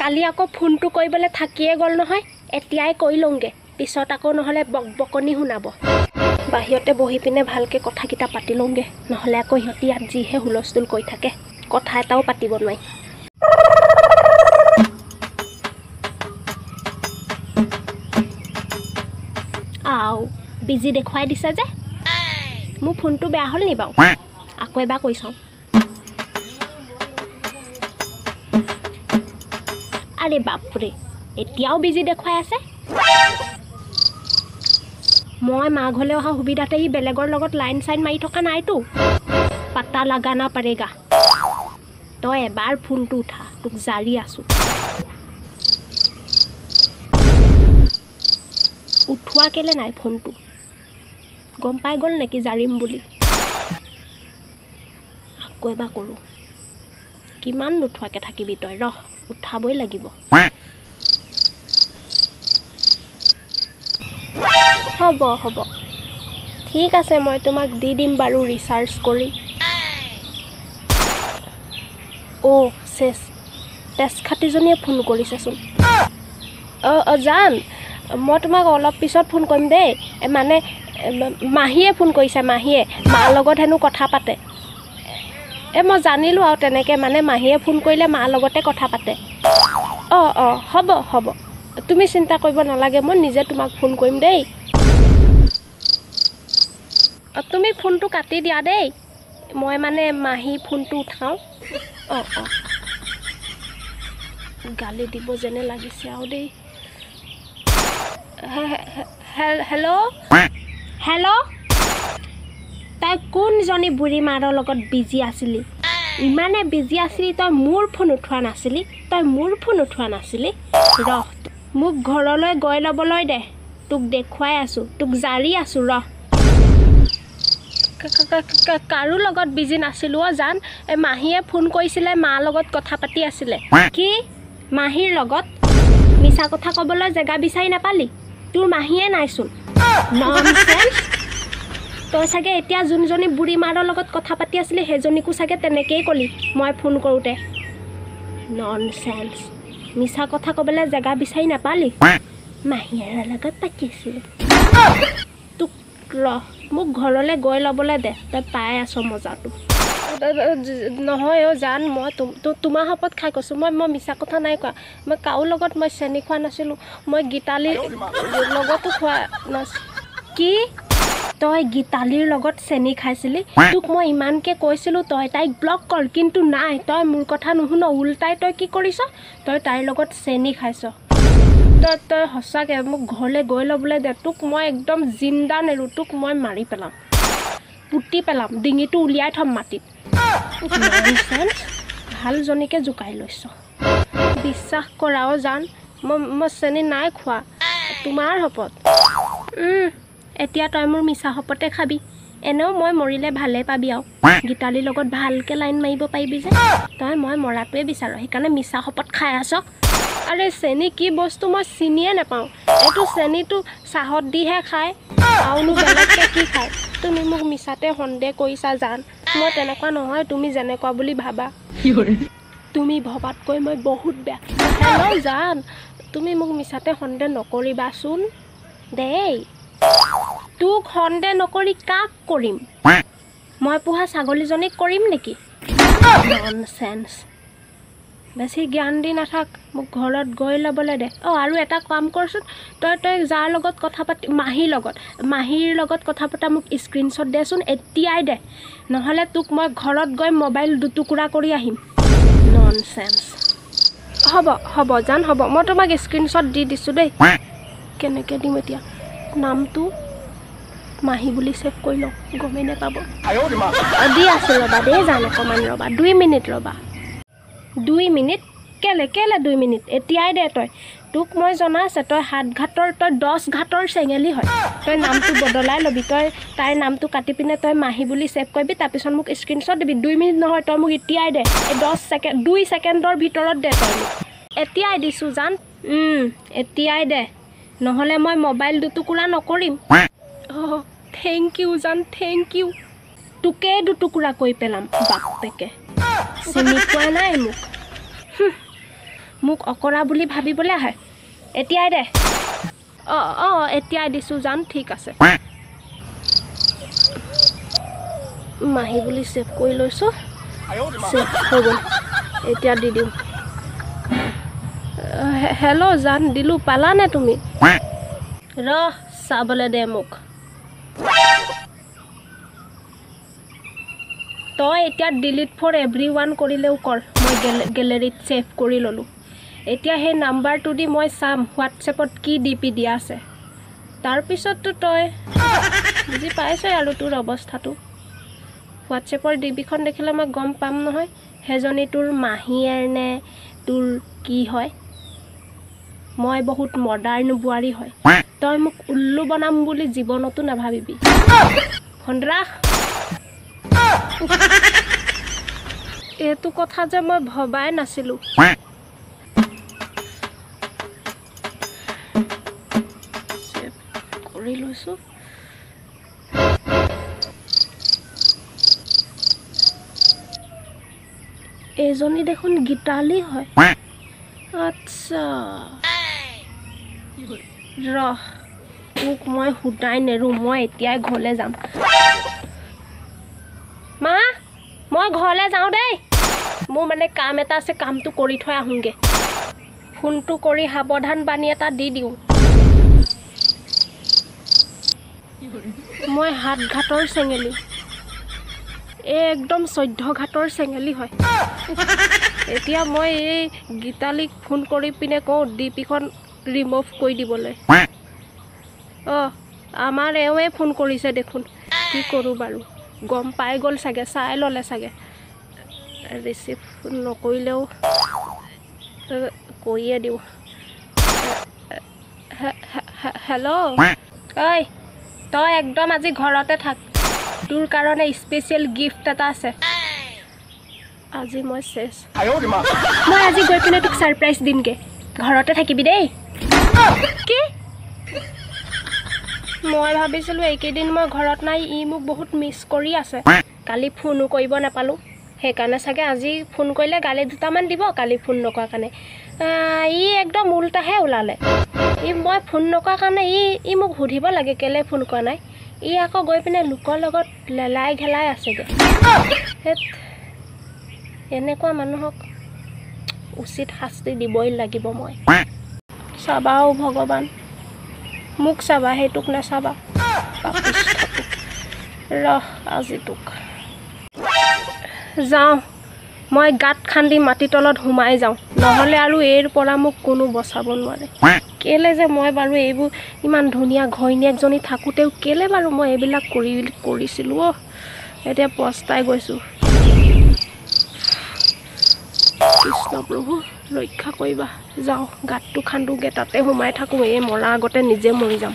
কালি আকৌ ফোনটো কৰিবলৈ থাকিয়ে গ'ল নহয়, এতিয়াই কৰি লওঁগৈ, পিছত আকৌ নহ'লে বক বকনি শুনাব। বাহিৰতে বহি পিনে ভালকৈ কথাকেইটা পাতি লওঁগৈ, নহ'লে আকৌ সিহঁতি ইয়াত যিহে হুলস্থুল কৰি থাকে, কথা এটাও পাতিব নোৱাৰি। আও বিজি দেখুৱাই দিছে যে, মোৰ ফোনটো বেয়া হ'ল নি বাৰু? আকৌ এবাৰ কৈ চাওঁ। আৰে বাপৰে, এতিয়াও বিজি দেখুৱাই আছে। মই মা ঘৰলৈ অহা সুবিধাতে সি বেলেগৰ লগত লাইন চাইন মাৰি থকা নাইতো। পাতা লগা না পাৰেগা, তই এবাৰ ফোনটো উঠা, তোক জাৰি আছোঁ। উঠোৱা কেলে নাই ফোনটো? গম পাই গ'ল নেকি জাৰিম বুলি? আকৌ এবাৰ কৰোঁ। কিমান নুঠোৱাকৈ থাকিবি তই, ৰহ, উঠাবই লাগিব। হ'ব হ'ব, ঠিক আছে, মই তোমাক দি দিম বাৰু ৰিচাৰ্জ কৰি। অ' চেচ, তেজখাতিজনীয়ে ফোন কৰিছেচোন। অঁ অঁ জান, মই তোমাক অলপ পিছত ফোন কৰিম দেই। মানে মাহীয়ে ফোন কৰিছে, মাহীয়ে মাৰ লগত হেনো কথা পাতে। এই মই জানিলোঁ আৰু তেনেকৈ, মানে মাহীয়ে ফোন কৰিলে মাৰ লগতে কথা পাতে। অঁ অঁ হ'ব হ'ব, তুমি চিন্তা কৰিব নালাগে, মই নিজে তোমাক ফোন কৰিম দেই। তুমি ফোনটো কাটি দিয়া দেই, মই মানে মাহী ফোনটো উঠাওঁ। অঁ অঁ, গালি দিব যেনে লাগিছে আৰু দেই। হেল্ল' হেল্ল', তই কোনজনী বুঢ়ী মাৰৰ লগত বিজি আছিলি? ইমানে বিজি আছিলি তই মোৰ ফোন উঠোৱা নাছিলি, তই মোৰ ফোন উঠোৱা নাছিলি। ৰহ, মোক ঘৰলৈ গৈ ল'বলৈ দে, তোক দেখুৱাই আছোঁ, তোক জাৰি আছোঁ, ৰহ। কাৰো লগত বিজি নাছিলোঁ অ' জান, এই মাহীয়ে ফোন কৰিছিলে, মাৰ লগত কথা পাতি আছিলে। কি মাহীৰ লগত? মিছা কথা ক'বলৈ জেগা বিচাৰি নাপালি? তোৰ মাহীয়ে নাইচোন। ননচেন্স, তই চাগে এতিয়া যোনজনী বুঢ়ী মাৰৰ লগত কথা পাতি আছিলি সেইজনীকো চাগে তেনেকেই ক'লি মই ফোন কৰোঁতে। ননচেন্স, মিছা কথা ক'বলৈ জেগা বিচাৰি নাপালি? মাহীয়েৰ লগত পাতি আছিলোঁ। তোক ৰহ, মোক ঘৰলৈ গৈ ল'বলৈ দে, তই পাই আছ মজাটো। নহয় অ' জান, মই তোমাৰ শপত খাই কৈছোঁ, মই মিছা কথা নাই কোৱা। মই কাৰো লগত মই চেনি খোৱা নাছিলোঁ, মই গীতালিৰ লগতো খোৱা নাছিলোঁ। কি তই গীতালিৰ লগত চেনি খাইছিলি? তোক মই ইমানকৈ কৈছিলোঁ তই তাইক ব্লক কৰ, কিন্তু নাই, তই মোৰ কথা নুশুন, ওল্টাই তই কি কৰিছ? তই তাইৰ লগত চেনি খাইছ। তই তই সঁচাকৈ মোক ঘৰলৈ গৈ ল'বলৈ দে, তোক মই একদম জিন্দা নেৰোঁ, তোক মই মাৰি পেলাম, পুতি পেলাম, ডিঙিটো উলিয়াই থ'ম মাটিত। ভালজনীকে জোকাই লৈছ। বিশ্বাস কৰা অ' জান, মই চেনি নাই খোৱা, তোমাৰ শপত। এতিয়া তই মোৰ মিছা শপতে খাবি। এনেও মই মৰিলে ভালে পাবি আৰু, গীতালিৰ লগত ভালকৈ লাইন মাৰিব পাৰিবি যে। তই মই মৰাটোৱে বিচাৰ, সেইকাৰণে মিছা শপত খাই আছ। আৰে চেনি কি বস্তু মই চিনিয়ে নাপাওঁ। এইটো চেনিটো চাহত দিহে খায়, আৰুনো বেলেগকৈ কি খায়? তুমি মোক মিছাতে সন্দেহ কৰিছা জান, মই তেনেকুৱা নহয় তুমি যেনেকুৱা বুলি ভাবা। তুমি ভবাতকৈ মই বহুত বেয়া। হেল্ল' জান, তুমি মোক মিছাতে সন্দেহ নকৰিবাচোন দেই। তোক সন্দেহ নকৰি কাক কৰিম? মই পোহা ছাগলীজনীক কৰিম নেকি? ননচেন্স, বেছি জ্ঞান দি নাথাক, মোক ঘৰত গৈ ল'বলৈ দে। অঁ আৰু এটা কাম কৰচোন, তই তই যাৰ লগত কথা পাতি, মাহীৰ লগত কথা পতা মোক স্ক্ৰীনশ্বট দেচোন, এতিয়াই দে, নহ'লে তোক মই ঘৰত গৈ মোবাইল দুটুকুৰা কৰি আহিম। ননচেন্স। হ'ব হ'ব জান, হ'ব, মই তোমাক স্ক্ৰীনশ্বট দি দিছোঁ দেই। কেনেকৈ দিম এতিয়া? নামটো মাহী বুলি ছেভ কৰি লওঁ, গমেই নাপাব। দি আছোঁ ৰ'বা দেই জান, অকণমান ৰ'বা, 2 মিনিট ৰ'বা। 2 মিনিট? কেলে কেলে 2 মিনিট? এতিয়াই দে তই। তোক মই জনা আছে, তই 7 ঘাটৰ, তই 10 ঘাটৰ চেঙেলী হয়। তই নামটো বদলাই ল'বি, তই তাইৰ নামটো কাটি পিনে তই মাহী বুলি ছেভ কৰিবি, তাৰপিছত মোক স্ক্ৰীনশ্বট দিবি। 2 মিনিট নহয়, তই মোক এতিয়াই দে, এই 10 ছেকেণ্ড, 2 ছেকেণ্ডৰ ভিতৰত দে তই মোক। এতিয়াই দিছোঁ জান, এতিয়াই দে, নহ'লে মই মোবাইল দুটুকুৰা নকৰিম। অঁ thank U জান, thank U. তোকে দুটুকুৰা কৰি পেলাম বাপেকে, চিনি পোৱা নাই মোক। মোক অকৰা বুলি ভাবিবলৈ আহে। এতিয়াই দে। অঁ অঁ, এতিয়াই দিছোঁ জান, ঠিক আছে। মাহী বুলি ছেভ কৰি লৈছোঁ, ছেভ হৈ গ'ল, এতিয়া দি দিওঁ। হেল্ল' জান, দিলোঁ, পালানে তুমি? ৰহ, চাবলৈ দে মোক। তই এতিয়া ডিলিট ফৰ এভৰি ওৱান কৰিলেও কৰ, মই গেলেৰীত ছেভ কৰি ল'লোঁ। এতিয়া সেই নাম্বাৰটো দি মই চাম হোৱাটছএপত কি ডি পি দিয়া আছে। তাৰপিছততো তই বুজি পাইছই আৰু তোৰ অৱস্থাটো। হোৱাটছএপৰ ডি পিখন দেখিলে মই গম পাম নহয় সেইজনী তোৰ মাহীয়েৰ নে তোৰ কি হয়। মই বহুত মডাৰ্ণ বোৱাৰী হয়, তই মোক উল্লু বনাম বুলি জীৱনতো নাভাবিবি। ফোন ৰাখ। এইটো কথা যে মই ভবাই নাছিলোঁ। কৰি লৈছোঁ। এইজনী দেখোন গীতালি হয়। আচ্ছা ৰহ, তোক মই সোধাই নেৰোঁ, মই এতিয়াই ঘৰলৈ যাম। মা, মই ঘৰলৈ যাওঁ দেই, মোৰ মানে কাম এটা আছে, কামটো কৰি থৈ আহোঁগৈ। ফোনটো কৰি সাৱধান বাণী এটা দি দিওঁ। মই 7 ঘাটৰ চেঙেলী, এই একদম 14 ঘাটৰ চেঙেলী হয়। এতিয়া মই এই গীতালিক ফোন কৰি পিনে কওঁ ডি পিখন ৰিমুভ কৰি দিবলৈ। অঁ, আমাৰ এওঁৱে ফোন কৰিছে দেখোন, কি কৰোঁ বাৰু, গম পাই গ'ল চাগে, চাই ল'লে চাগে। ৰিচিভ নকৰিলেও কৰিয়ে দিওঁ। হেল্ল' ঐ, তই একদম আজি ঘৰতে থাক, তোৰ কাৰণে স্পেচিয়েল গিফ্ট এটা আছে। আজি মই চেচ, মই আজি গৈ পিনে তোক ছাৰপ্ৰাইজ দিমগৈ, ঘৰতে থাকিবি দেই। কি মই ভাবিছিলোঁ এইকেইদিন মই ঘৰত নাই, ই মোক বহুত মিছ কৰি আছে। কালি ফোনো কৰিব নাপালোঁ, সেইকাৰণে চাগে আজি ফোন কৰিলে গালি দুটামান দিব কালি ফোন নকৰাৰ কাৰণে। ই একদম উল্টাহে ওলালে। ই মই ফোন নকৰাৰ কাৰণে ই মোক সুধিব লাগে কেলৈ ফোন কৰা নাই। ই আকৌ গৈ পিনে লোকৰ লগত লেলাই ঘেলাই আছেগৈ। এনেকুৱা মানুহক উচিত শাস্তি দিবই লাগিব। মই চাবাও ভগৱান, মোক চাবা, সেইটোক নাচাবা। ৰহ, আজি তোক যাওঁ, মই গাঁত খান্দি মাটিৰ তলত সোমাই যাওঁ, নহ'লে আৰু এইৰ পৰা মোক কোনো বচাব নোৱাৰে। কেলে যে মই বাৰু এইবোৰ ইমান ধুনীয়া ঘৈণীয়েকজনী থাকোঁতেও কেলে বাৰু মই এইবিলাক কৰিছিলোঁ। অ', এতিয়া পস্তাই গৈছোঁ। কৃষ্ণ প্ৰভু, ৰক্ষা কৰিবা। যাওঁ, গাঁতটো খান্দোগৈ, তাতে সোমাই থাকোঁ। এই মৰাৰ আগতে নিজে মৰি যাম।